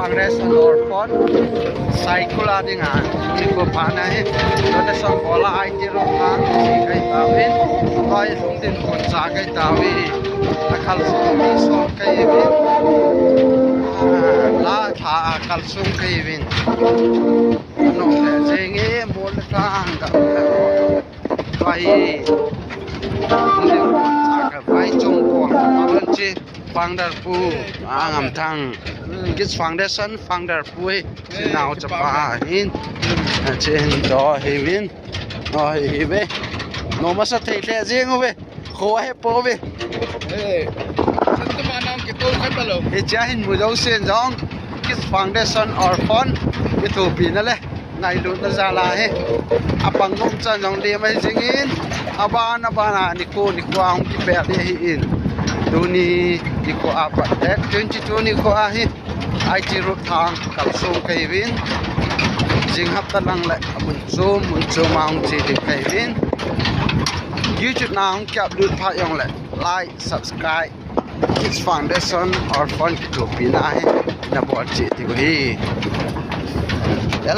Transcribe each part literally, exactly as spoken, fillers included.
Foundation Orphan Saikul a dinga nikho pha ahi. Donation bol a I T room a si kai tavin. Hoi lungdin kon cha kai tavi. A kalsong mi som kai vin. Ah, la tha a kalsong kai vin. No le jeng e mo le tha ang ka. Vai. Lungdin kon cha kai vai chong kon. Maban chi. Founder pu, a Ngamthang. Kids Foundation founder pu hi. Chinao chapa hin. A chin to hi vin. O hi hi ve. No masa thei thei jing u ve. Kho he po ve. Hey. Santuma nang ki to khan balo. Hi cha hin mu jo sen jong. Kids Foundation Orphan. Kithopi na le. Ngailutna jal a hi. Apang nom chan jong lem ahi jingin. Aban, aban a nikho, nikho a hung kipel ding ahi in. Tuni nikho a pat date twenty-two nikho a hi. I T road thang kalsong kai vin. Jing hapta lang le amun chom, mun chom a hung che ding kai vin. YouTube na hung ki upload pha jong le. Like, subscribe. Kids Foundation Orphan kithopina hi nabol cheh diu ahi.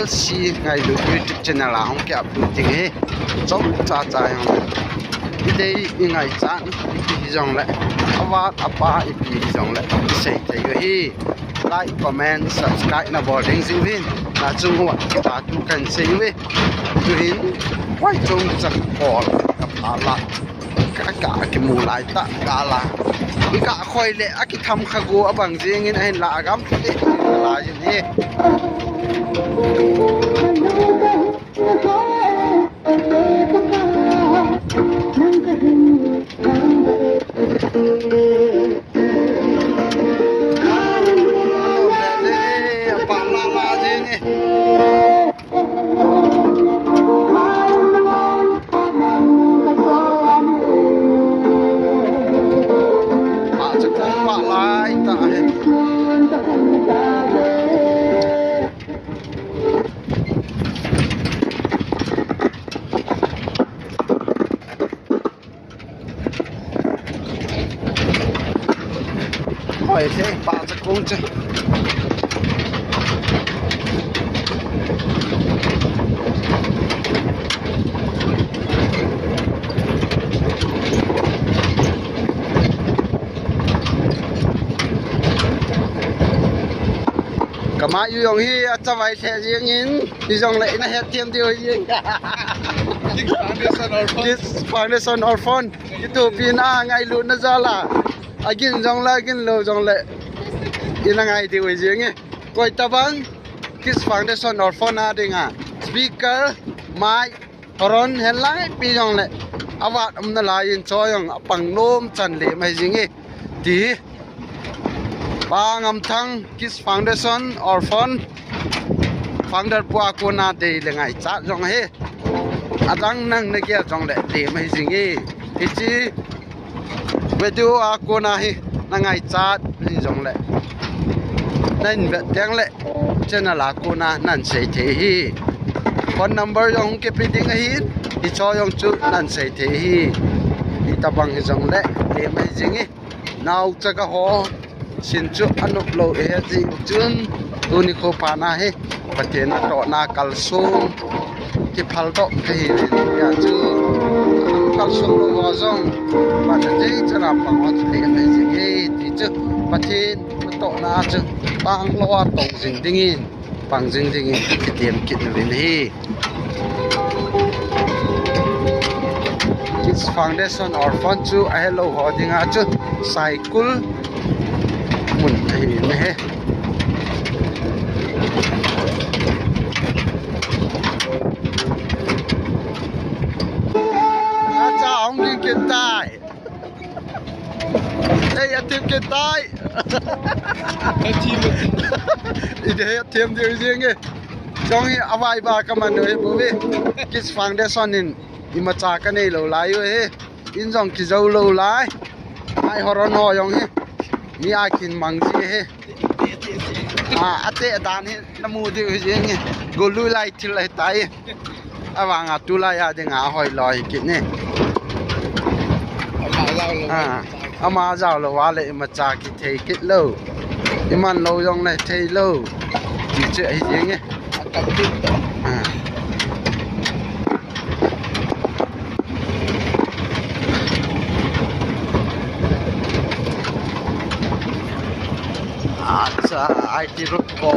L C Ngailut YouTube channel a hung ki upload ding ahi. Chomcha cha jong le. I dei i ngaichat ipi hijongle. Avat apa ipi hijongle. I sei thei u ahi. Like, comment, subscribe nabol ding jeh uvin. Nachung uva kipa thu kahin sei uve. Tuhin, hoi chomcha call kapha la. Ka, ka, kimu lai ta, ka la. I ka khoi le, akitham kha go abang jingin ahin la agam te, la jin he. Pa la la jin he. Hoi, te pa cha kong che. Kama yu jong hi achavai the jingin. Hijongle ina hethem diu ahi. Kids Foundation Orphan. Kids Foundation Orphan. Kithopina ngailutna jal a. Agin jongle, agin lou jongle. Ina ngai diu ahi jing e. Koi tabang Kids Foundation Orphan a dinga. Speaker, mic, horn, helai pi jongle. Avat umna lai in cho jong apang nom chan le mai jing e. Ti. Pa Ngamthang Kids Foundation Orphan founder pu a kona dei le ngaichat jong ahi. Adang nang nagel jongle dei mai jing e. Hichi video a kona hi nangaichat hijongle. Nahin vet teng le channel a kona nahin sei thei ahi. Phone number jong kipe ding ahi. Hicho jong chu nahin sei thei ahi. Hitabang hijongle dei mai jing e. Naocha kaho sin chu anop lou ahi jeh chun tuni kho pha na hi Pathen natohna kalsong kiphal toh kahi uvin tia chu kalsong lou ho jong Pathen jeh chun apang ho chu le mai jing e ti chu Pathen natohna chu tang lou a tong jing dingin. Pang jing dingin kitem kit uvin ahi. Kids Foundation Orphan chu ahelou ho dinga chu Saikul mun ahi ne he. Acha hung ding kit tai. Ei, athem kit tai. Ide athem diu jing e. Jong hi avai ba kaman u hi bou ve. Kids Foundation in imacha kanei lou lai u hi. In jong kijou lou lai. Ai horn ho jong hi. Mi a kin mang ji hi. A, ate dan hi namu diu jing e. Golui lai thil lai tai. Avanga tulai a dinga hoi loi kit ne. Ama jao lou a le imacha kithei kit lou. Iman lou jong nai thei lou. Ti che hi jeng e. Ah. Acha, I T road ko,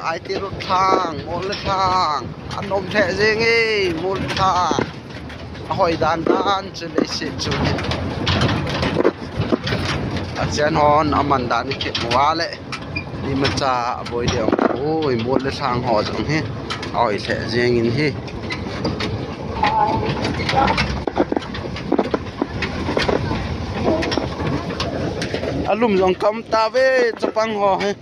I T road thang, Mol le thang. Anom lheh jeng e, Mol le thang. Ahoi dan dan chu leiset chu hi. Achen hon aman dan i khet mu a le. Imacha aboi ding ong. Oi, Mol le thang ho jong hi. Ahoi lheh jeng in hi. Alum jong kam tave chapang ho hi.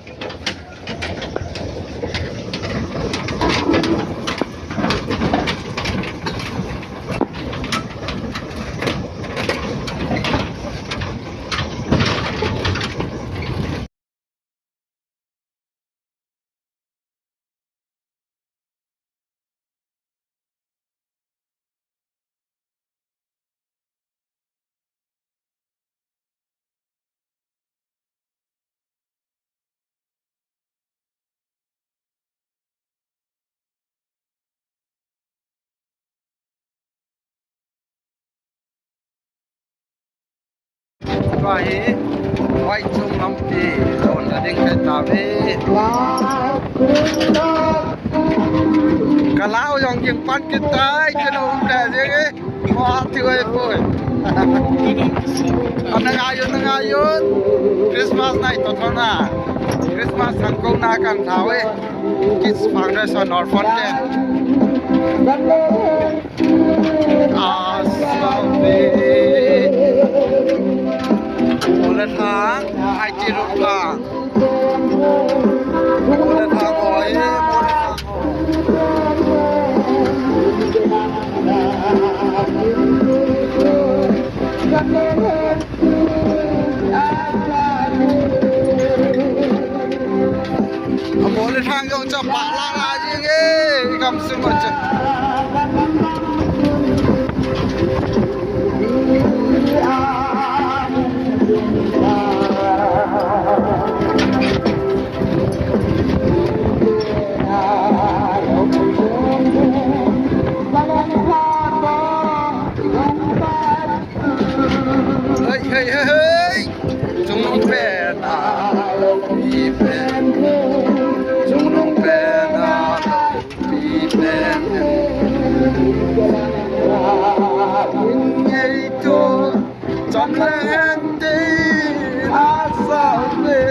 Tua hi, Vaichung lampi, don a ding kai tave. Ka lau jong ging pan kit tai, ka no um le jeng e. Wah, ti wai poi. Ana ngai un, ana ngai un. Christmas nai to thona. Christmas thang ko na kan tha e. Kids Foundation Orphan Camp. Asabe. Mol le thang, I T road thang. Mol le thang, oi, Mol le thang. Amol le thang jong chapa la la jing e, i gam sung a cha. Hei, hei, hei, hei. Chungnung pen a loupi pen. Chungnung pen a loupi pen. Ngei tu chom le hen te a sa le.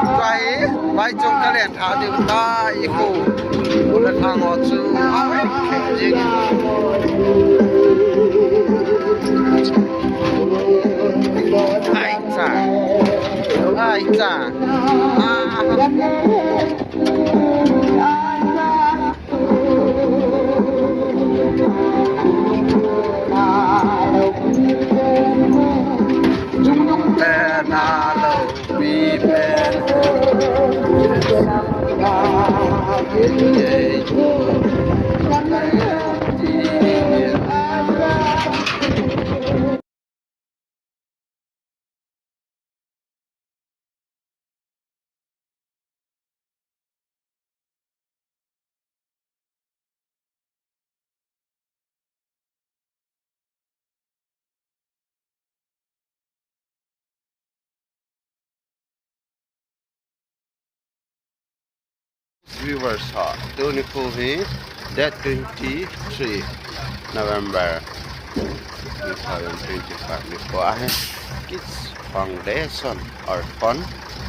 Tua hi, Vaichung ka len tha diu tai khu. Mol le thang ho chu. Ai cha. Ai cha. Ah. Viewers ho, tuni khu hi date twenty-three November two thousand twenty-five nikho ahi. Kids Foundation Orphan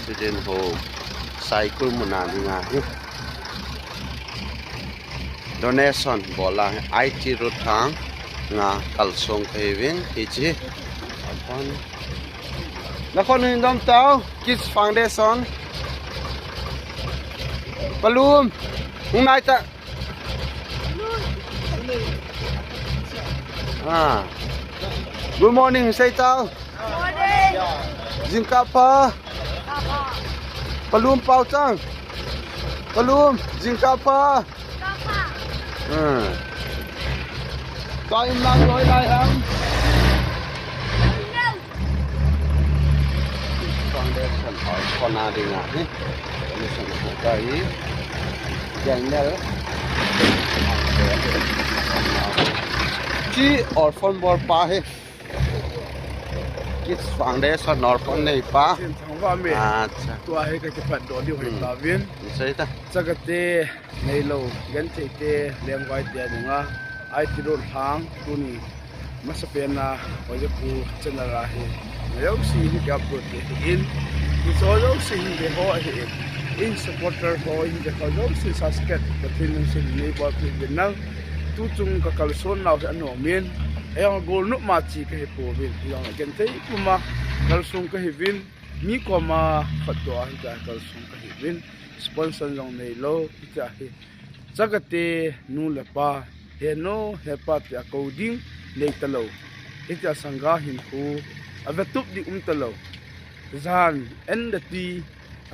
Children Home Saikul muna dinga hi donation bol a hi I T road thang nga kalsong kahiuvin hiche. Orphan. Nakhon hin dom tau, Kids Foundation. Palum, hung nai ta. Ah. Good morning, sei tau. Morning. Jingkah pha. Palum pao chang. Palum, jingkah pha. Hmm. Tua in lang loi lai ham. Foundation orphan a dinga hi. Mission ko ka hi. General. Chi orphan bor pa hi. Kids Foundation orphan nei pa. Sin thang va me. Acha. Tua hi ka kipat do diu hi Hmm. ta vin. Ni sei ta. Chakate neilou, genthei te, lengvai te dinga. Ai ti don thang, tuni. Masa pena, oya pu channel a hi. Jouse hin ka upload te in. Ni so jouse hin de ho hi. In supporter ho hin de ho jouse subscribe. Pathen lungset nei bol pi vin lang. Tu chung ka kalson nau hi anom in. Ei jong gol nop ma chi ka hi pouvin. Ei jong genthei puma kalson ka hi vin. Mi koma khat to a hi ka kalson ka hi vin. Sponsor jong neilou. Hi ka hi. Chakate nu le pa, he nu, he pa tia kou ding nei talou. Hitia sangha hinkho, ave tup ding um talou. Jan, en da ti,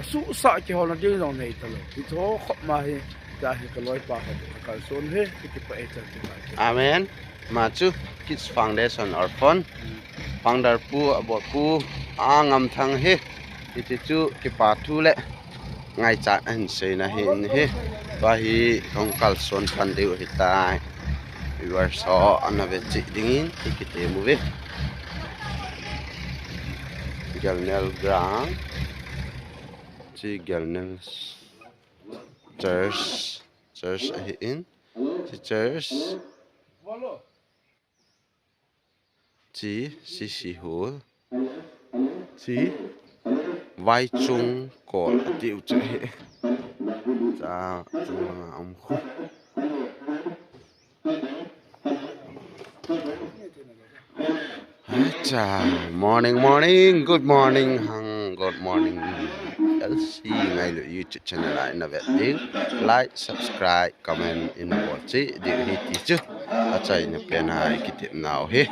asuhsah kiholna ding jong nei talou. Hiche ho khop ma hi, tia hi ka loipa khat, ka kalson hi, ka kipah e chan kipah e. Amen. Ama chu, Kids Foundation Orphan. Hmm. Founder pu, abol pu, a Ngamthang hi. Hiche chu, kipa thu le. Ngaichat ahin seina hi in hi. Tua hi kong kalson pan diu ahitai. Viewers ho ana ve cheh dingin hi kitem uve. Gelnel ground. Chi Gelnel church. Church ahi in. Chi church. Chi, C C Hall. Chi, Vaichung Kol, atiu chu hi. Cha, chung langa um khu. Acha, morning, morning, good morning, hang, good morning. L C Ngailut YouTube channel a ina vet ding. Like, subscribe, comment ina bol cheh diu ahi ti chu achaina pen a i kitepnau hi.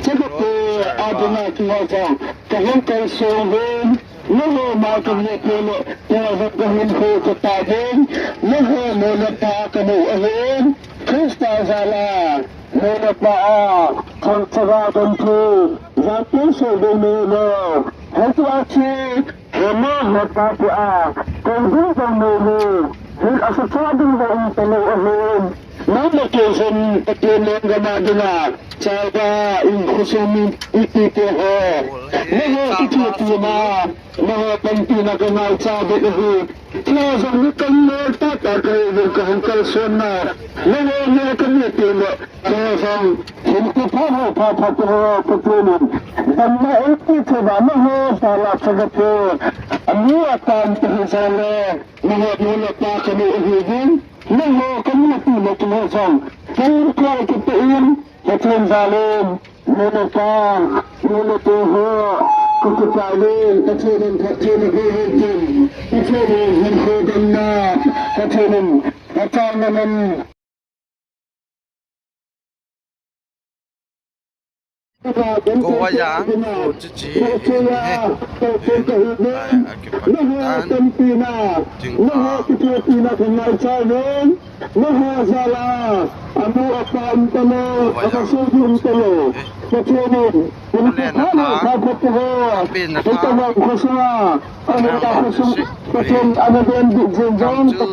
Chakate a dinga kihou jong, ka hung kalson uvin, nangho ma ka mu peh le, tua jong ka hinkho ka ta uvin, nangho nu le pa ka mu ahin, Christa jal a, nu le pa a, chang chaga kan thi, jal pi so ding ni lo, hei tua chi, Amen, heta tia, kong ding jong nei le, hin asa cha ding jong um talou ahin. Nang le kei jong Pathen lenggam a dinga, chapa in khosung mi iti te ho. Nangho kiti tina, nangho panpina ka ngaicha beh ahi. Tia jong mi kal le tata ka hi jong ka hung kalson na. Nangho ne ka mi ti le. Kei jong, hinkho pha ho, pha pha te ho, Pathen in damna eipe thei uva, nangho jal a chakate, anu apa te hi jal le, nangho nu le pa ka mu ahi uvin, nangho ka mu pi le kei jong, kei koi kipah in, Pathen jal in, nu le pa, nu le tu ho, ka kipah in, Pathen in phatthei na pe in tin, Pathen in hinkho damna, Pathen in, Pathen in, Ko wa yang, ko chi chi, he, he, he, a, a, kipa tan, ting a, ko wa yang, ko chi chi, he, ko le na tha, a pen na tha, a na ma si, he, kam chu,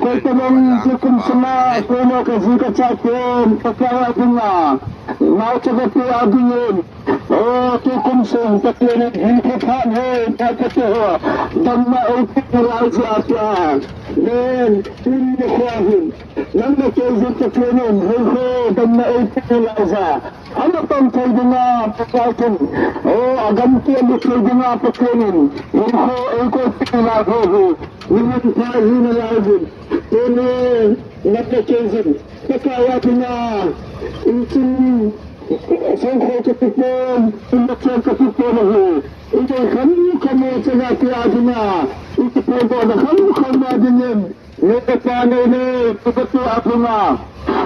Koitamon chu kum sunga, koima ka ji ka cha ten, Pakai a dinga, nao chakate a dingin, o, tu kum sung Pathen in hin pha pha he, ta ka te ho, damna eipe nalai jeh a tia, len, tin ni kho hin, nang le kei jin Pathen in, hei ho, damna eipe nalai jeh a, Ana pang thei dinga, Pakai chun, o, agam te lut thei dinga, Pathen in, hinkho eikoi peh nalai ho hi, niman pha hi nalai uvin, tuni, nang le kei jin, Pakai a dinga, inching, songkho ka ti pen, inching ka ti pen ahi, inching kham kham e chana tia dinga, inching pen kham kham a dingin, Nupa nei le, tupa tu a phunga.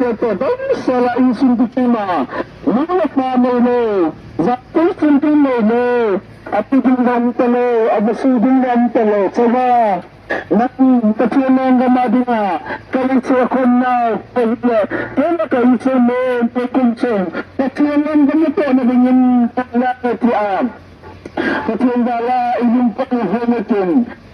te to dam sala insung tu chima. Nang na pa no no. Za tu sun tu no no. Api ding ram ta lo, abasu ding ram ta lo. Chawa. Nang Pathian nang gama dinga. Kali se khon na. Kali se me. Kali se me. Pathian nang gama to na dingin. Kala ti am. Pathian vala i lungpang hoi natin,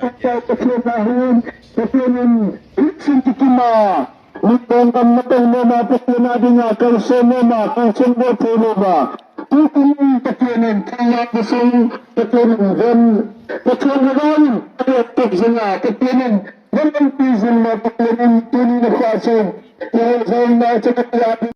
Pathen, Pathen in, Pathen in, Pathen in, Pathen in, Min dong gam na tong noma, Pathen a dinga kalson noma, kalson bol thei noma. Tukum Pathen in, thillang kasung, Pathen in ven, Pathen in ven, Pathen in ven, Pathen in ven, Pathen in tuni na khasung, Pathen na chakati.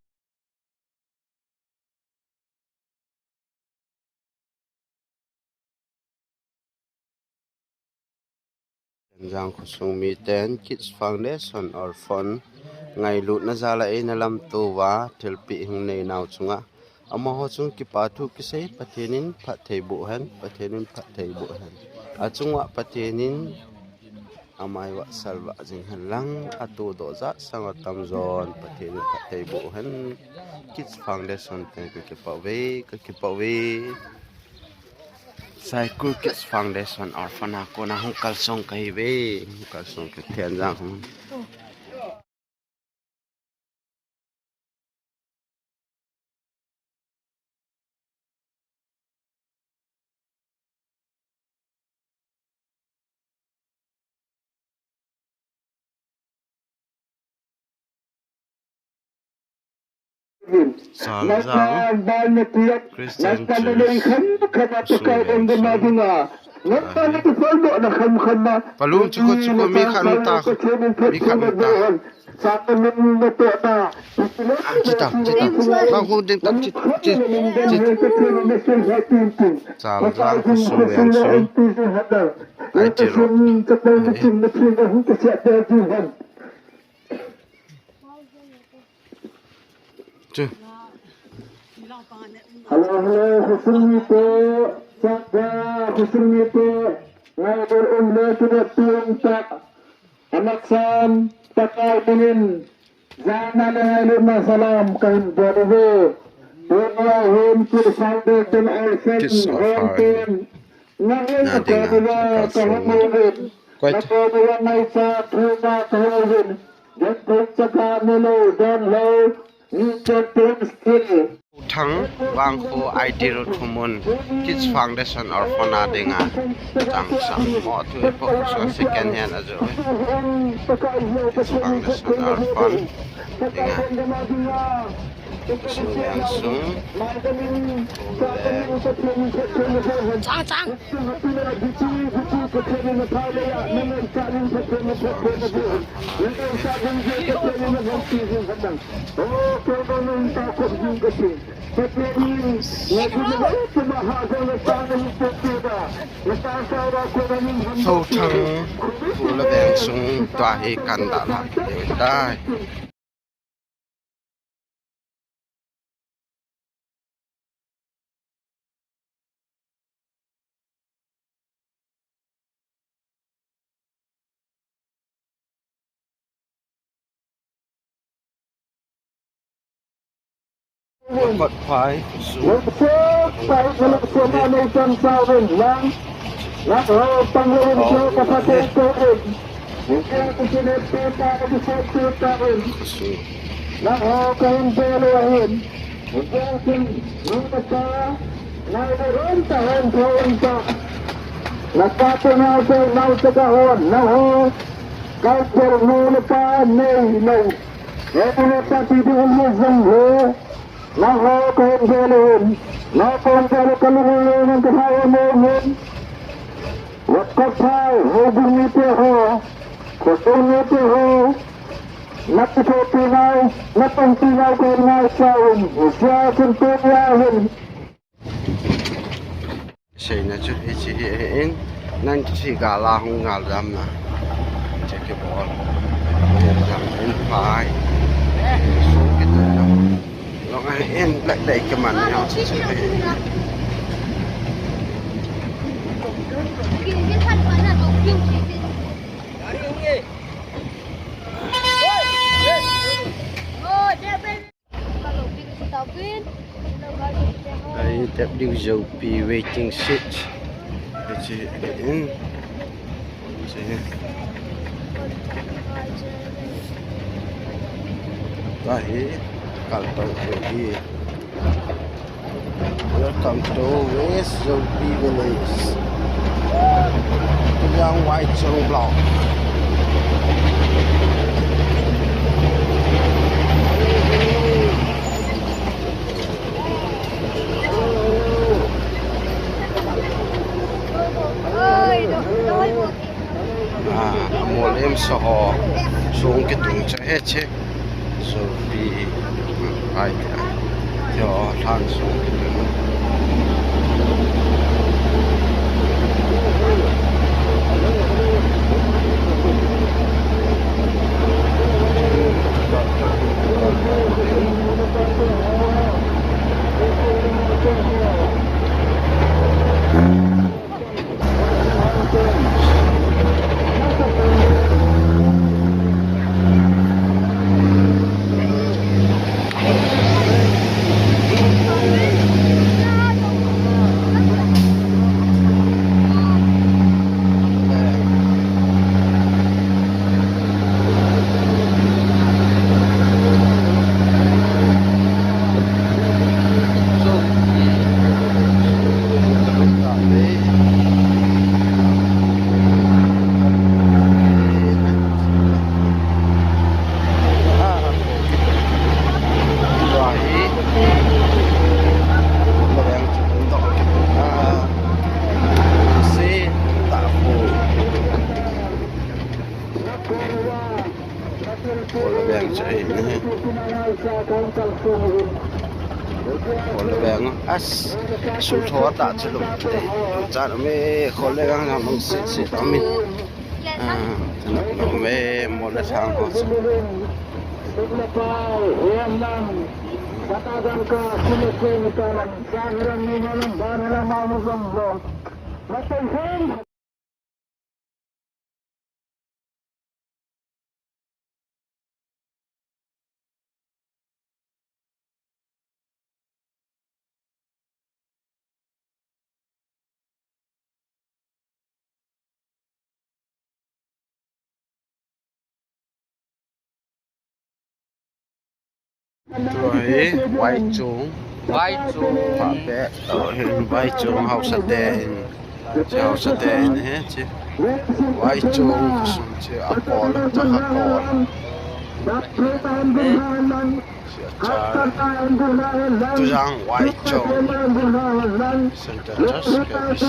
Jang khosung miten Kids Foundation Orphan ngailutna jal a eina lamto uva thilpeh hung nei nau chunga amaho chung kipa thu kisei, Pathen in phatthei boh hen, Pathen in phatthei boh hen. Achunga Pathen in amai vahsal vah jing hen lang, atoh doh jat sang atam jon Pathen in phatthei boh hen. Kids Foundation te kakipah uve, kakipah uve. Saikul Kids Foundation Orphan a kona hung kalsong kahiuve, hung kalsong kahi Thenjang hung. Saljang Christian Church, Kusung Liangsun. Palum chuko chuko mi khat nung ta, mi khat nung ta. Ah, chita, chita. Bang khu ding ta, chit, chit, chit. Saljang Kusung Liangsun. Ai, tiro. Chu. Hello, hello, khosung mite, Saga, khosung mite, ngai dor um le, tu le, tu um ta. Amasan, Pakai minin, jana le, le, ma salam, kahin bol uve. Tunia hin, Kids Foundation, Orphan, Kids of Home Heart. Team, Nading a kalsong. Koi. Thang Vangkho I T Road Khumun Kids Foundation Orphan a dinga. Chang sang mo thu ipo so second hand ajo. Kids Foundation Orphan dinga. Kusung Liangsun. Chang, chang. Sothang, Kula Veng sung, tua hi kan dalha, tai. Pakot phai, su. Su. Nangho kahin bel u hin, nangho kahin bel u kalung u lungin kathao u lungin. Vat kathao, houbung mite ho, khosung mite ho, nakithopi nau, napangpi nau kahin ngaisah un, husia chun tunia hin. Seina chu hiche hi ahin, ninety-three gal a hung gal jamna. Hiche kibol. Jam in pai. En lak dai ke man ni ha. Ai, tep diu Zopi waiting shed. Hiche in. Hiche. Tahi, kal tau hi. Welcome to West Zopi Village. Tuliang Waichong Block. Ah, amol em sa ho. Song kitung cha he che. Zopi, hmm, ai ta. Yo, thang song kitung. Kol veng chu ahi ne. Kol veng as sul tho ta chu lum te. Chan me kol le gang na mang se se ta mi. Ah, na me mo le thang ho chu. Tua hi Vaichung. Vaichung. Pha pe. Tua hi Vaichung haosa te hin. Che haosa te hin he che. Vaichung sum che a kol ta ha kol. Tujang Vaichung Central Church K B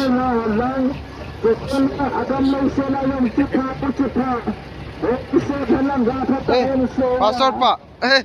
C. Eh, Pastor pa. Eh.